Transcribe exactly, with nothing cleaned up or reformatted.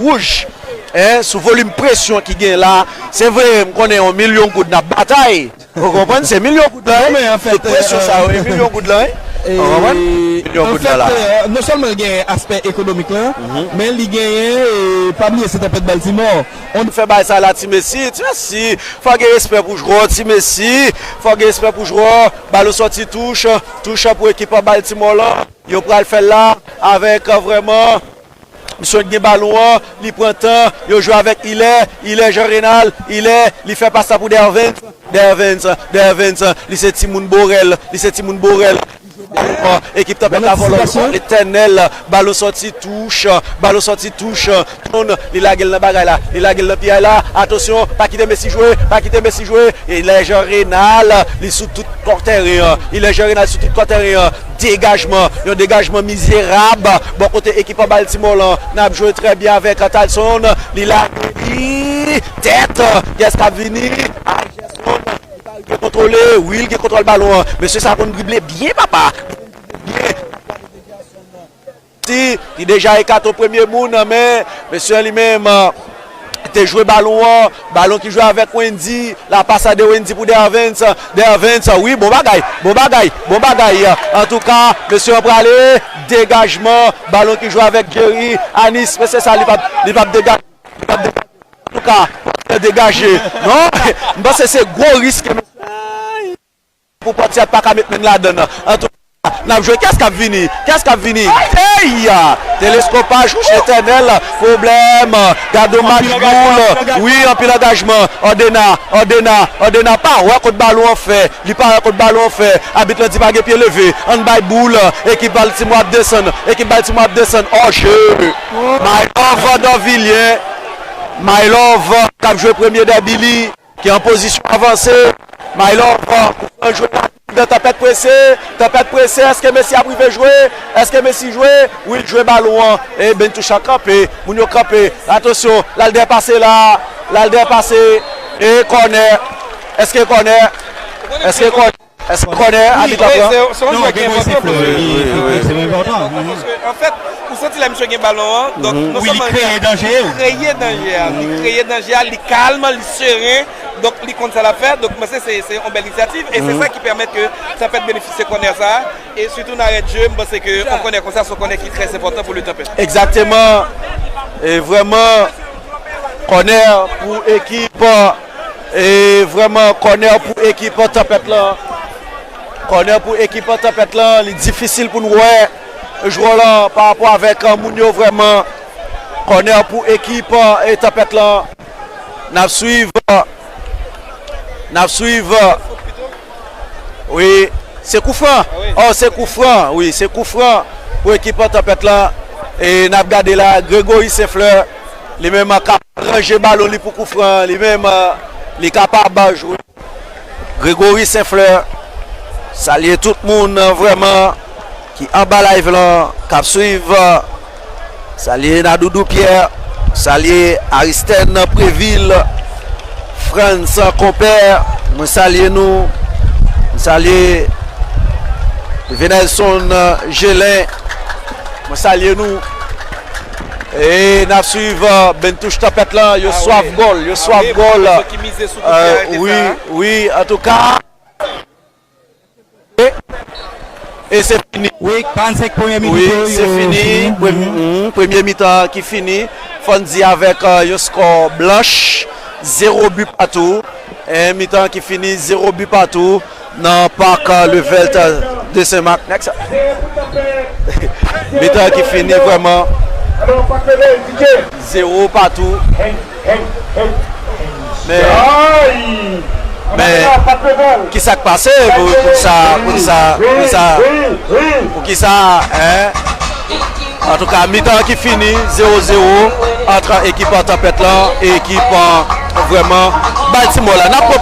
wouj, en, sou volim presyon ki gen la. Se vre, m konnen yon milyon goud n ap batay. Ou konprann? Se milyon goud la, en. Tout presyon sa yo, e milyon goud la, en. Ou konprann? Milyon goud la la. Non sèlman l gen aspè ekonomik la, men li genyen, e, pa bliye se tanpèt Baltimore. Fè bagay sa la, Ti Messi, Ti Messi, fò gen respè pou jwè, Ti Messi, fò gen respè pou jwè, balon sòti touch, touch pou ekip Baltimore la. Yo pral fè l la avèk, euh, vrèman, misye gen balon an, li pran tan, yo jwe avèk Ilè, Ilè Jean Renald, Ilè, li fè pas la pou Dervens, Dervens, Dervens, li se timoun Borel, li se timoun Borel. Ekip tanpèt la vòlò, Etènèl, balon sòti touch, balon sòti touch, li lage l nan bagay la, li lage l nan piyay la, atansyon, pa kite Messi jwe, pa kite Messi jwe, Ilè Jean Renald, li sou tout kò tèren an, Ilè Jean Renald sou tout kò tèren an, degajman, yon degajman mizerab, bò kote ekip Baltimore lan, n ap jwe trè byen avèk Tadson, li lage li, tèt, kiyès k ap vini? Li gen kontwole, wi, li gen kontwòl balon an. Mesye sa konn drible byen, papa. Byen. Ti, ki deja ekate premye moun, men mesye li menm, euh, te jwe balon an. Balon ki jwe avèk Wendy. La pasa de Wendy pou Dervens. Dervens, wi, bon bagay, bon bagay, bon bagay. Antouka, mesye an prale. Degajman. Balon ki jwe avèk Jerry. Anis, mesye sa, li p ap, li p ap degaje. Li p ap degaje. Antouka, degaje. Non, m panse se gwo risk pou Pòtyè pa ka met men l ladann. Antouka, n ap jwe. Kiyès k ap vini? Kiyès k ap vini? Ey! Teleskopaj, wouch etènèl, pwoblèm. Gade yon match boul. Wi, anpil angajman. Ordena, Ordena, Ordena pa wè kot balon an fè. Li pa wè kot balon an fè. Abit lan di pa gen pye leve. Ann bay boul. Ekip Baltimore ap desann. Ekip Baltimore ap desann. Hors jeu. My love Dorvilien. My love k ap jwe premye dèbi li. Ki an pozisyon avanse. My love, Koufran jwe rapid, Tanpèt prese, Tanpèt prese, èske Messi ap rive jwe? Èske Messi jwe? Wi, l jwe balon an. E Bentoucha kanpe, moun yo kanpe. Atansyon, l al dèyè pase la, l al dèyè pase. E kònè. Èske kònè? Èske kònè? Èske kònè? Abit la pran. Se yon jwè ki enpòtan pou nou. Wi, wi, wi. Paske, anfèt, ou santi lè misye gen balon an, donk, non sèlman li kreye danje a, li kreye danje a, li kalm, li seren, donk, li konn sa l ap fè, donk, mwen se, se, se yon bèl inisyativ, e se sa ki pèmèt ke Tanpèt benefisye kònè sa a, e sitou nan rèd je, m panse ke yon kònè konsa, se yon kònè ki trè enpòtan pou le Tanpèt. Egzakteman, e vrèman, kònè pou ekip, e vrèman, kònè pou ekip Tanpèt lan. Kònè pou ekip Tanpèt lan, li difisil pou n wè jwè lan pa rapò avèk, euh, moun yo vrèman. Kònè pou ekip, euh, e Tanpèt lan. N ap swiv, euh, n ap swiv, euh, wi, se koufran. Oh, se koufran, wi, se koufran pou ekip Tanpèt lan. E n ap gade la, Gregory Saint-Fleur, li menm k ap ranje balon li pou koufran, li menm, euh, li kapab jwe. Gregory Saint-Fleur, salye tout moun, euh, vrèman, ki anba live lan, k ap swiv, euh, salye Nadoudou Pierre, salye Aristène Prévil, Frantz Compère, mwen salye nou, mwen salye Venelson, euh, Gelin, mwen salye nou. E n ap swiv, euh, Bentouch Tanpèt lan, yo swaf gòl, yo swaf gòl. Euh, wi, wi, antouka. E, e se fini. Wi, karannsenk premye minit yo, se fini. Premye, mm, premye mitan ki fini. Fò n di avèk, euh, yon skò blanch, zéro but partout. E mitan ki fini, zéro but partout. Nan pak, euh, Levelt de Saint-Marc. Next. Mitan ki fini vrèman. Zewo patou. Men, men, kisa k pase pou, pou sa, pou sa, pou sa, pou kisa, en? Antouka, mitan ki fini, zewo zewo, ant ekip Tanpèt lan e ekip, vrèman, Baltimore la. N ap pran